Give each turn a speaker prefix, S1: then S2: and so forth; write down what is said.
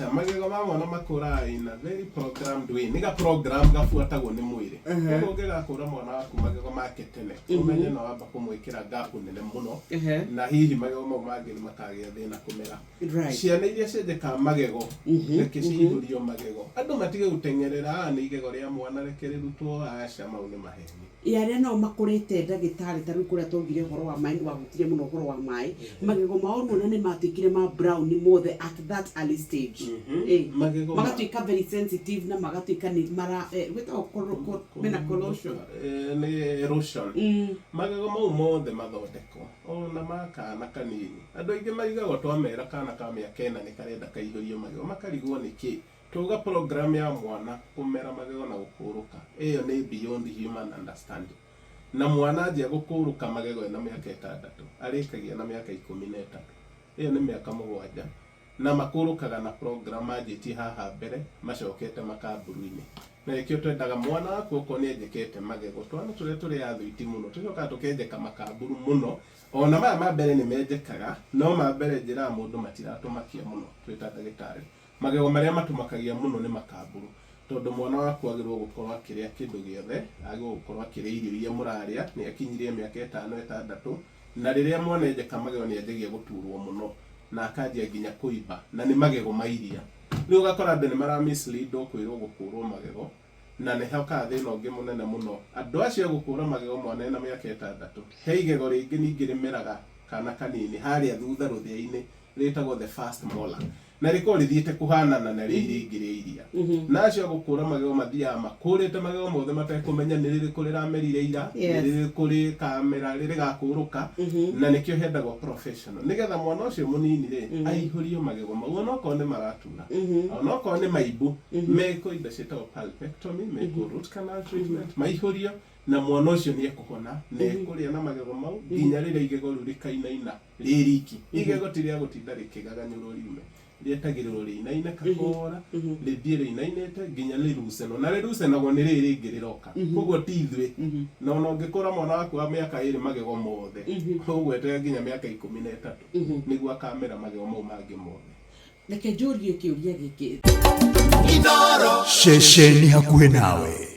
S1: Magego ma mwana makũraga in a very programmed way. Nĩ ga program gabuatagwo nĩ mwĩrĩ. Koguo ũngĩgakũra mwana waku magego make tene, ũmenye no wamba kũmwĩkĩra gap nene mũno, na hihi magego mau mangĩ nĩ makagĩa thĩna kũmera. Ciana iria cienjekaga magego, reke ciihũrio magego. Andũ matige gũteng'erera, "Ah, nĩ igego rĩa mwana reke rĩrutwo." Aca, mau nĩ maheni.
S2: Ĩ arĩa nao makũrĩte, ndagĩtarĩ, ta rĩu kũrĩa twaugire ũhoro wa maĩ, nĩ wahutirie mũno ũhoro wa maĩ, magego mao nuona nĩ matuĩkire ma brown mothe at that early stage. Ĩ,
S1: Magego ma-
S2: magatuĩka very sensitive na magatuĩka nĩ mara gwĩtagwo mena corrosion.
S1: Nĩ erosion. Magego mau mothe mathondekwo ona ma kana kanini. Andũ aingĩ marigagwo twamera kana ka mĩaka 4 nĩ karenda kaihũrio magego, makarigwo nĩkĩ. Twauga program ya mwana kũmera magego na gũkũrũka, ĩyo nĩ beyond human understanding. Na mwana anjia gũkũrũka magego ena mĩaka 6, arĩkagia na mĩaka 13. Ĩyo nĩ mĩaka 7. Na makũrũkaga na program manjĩtie haha mbere, macokete makamburu-inĩ. Na nĩkĩo twendaga mwana waku okorwo nĩ enjekete magego, twana tũrĩa tũrĩ athwiti mũno, tũcokaga tũkenjeka makamburu mũno. Ona maya ma mbere nĩ menjekaga, no ma mbere njĩraga mũndũ matiratũmakia mũno twĩ ta ndagĩtarĩ. Magego marĩa matũmakagia mũno nĩ makamburu, tondũ mwana waku agĩrĩirwo gũkorwo akĩrĩa kĩndũ gĩothe, agĩrĩirwo gũkorwo akĩrĩa irio iria mũrarĩa, nĩ akinyirie mĩaka 5, 6, na rĩrĩa mwana enjeka magego nĩ anjagia gũturwo mũno, na akanjia nginya kũimba, na nĩ magego ma iria. Rĩu ũgakora andũ nĩ mara mislead wo kwĩrwo gũkũrwo magego, na nĩ hokaga thĩna ũngĩ mũnene mũno. Andũ acio a gũkũra magego mwana ena mĩaka 6, he igego rĩngĩ ningĩ rĩmeraga kana kanini harĩa thutha rũthĩa-inĩ, rĩtagwo the first molar. Na rĩkoragwo rĩthiĩte kũhanana na rĩrĩ rĩngĩ rĩa iria. Na acio a gũkũra magego mathiaga makũrĩte magego mothe matekũmenya nĩ rĩrĩkũ rĩramerire ira, nĩ rĩrĩkũ rĩkamera, rĩgakũrũka, na nĩkĩo hendagwo professional. Nĩgetha mwana ũcio mũnini rĩ, aihũrio magego mau onokorwo nĩ maratura, onokorwo nĩ maimbu, mekwo indo ciĩtagwo pulpectomy, mekwo root canal treatment, maihũrio, na mwana ũcio nĩ ekũhona, na ekũrĩa na magego mau nginya rĩrĩa igego rĩu rĩkainaina rĩ riki. Igego ti rĩa gũtinda rĩkĩgaganyũrwo riume, rĩetagĩrĩrwo rĩinaine kahora, rĩthiĩ rĩinainĩte nginya rĩrucenwo, na rĩrucenagwo nĩ rĩrĩ rĩngĩ rĩroka. Koguo ti ithuĩ. Na ona ũngĩkũra mwana waku wa mĩaka 2 magego mothe, ũgweterera nginya mĩaka 13 nĩguo akamera magego mau mangĩ mothe.
S2: Reke njũrie kĩũria gĩkĩ.
S3: Ceceni hakuhĩ nawe.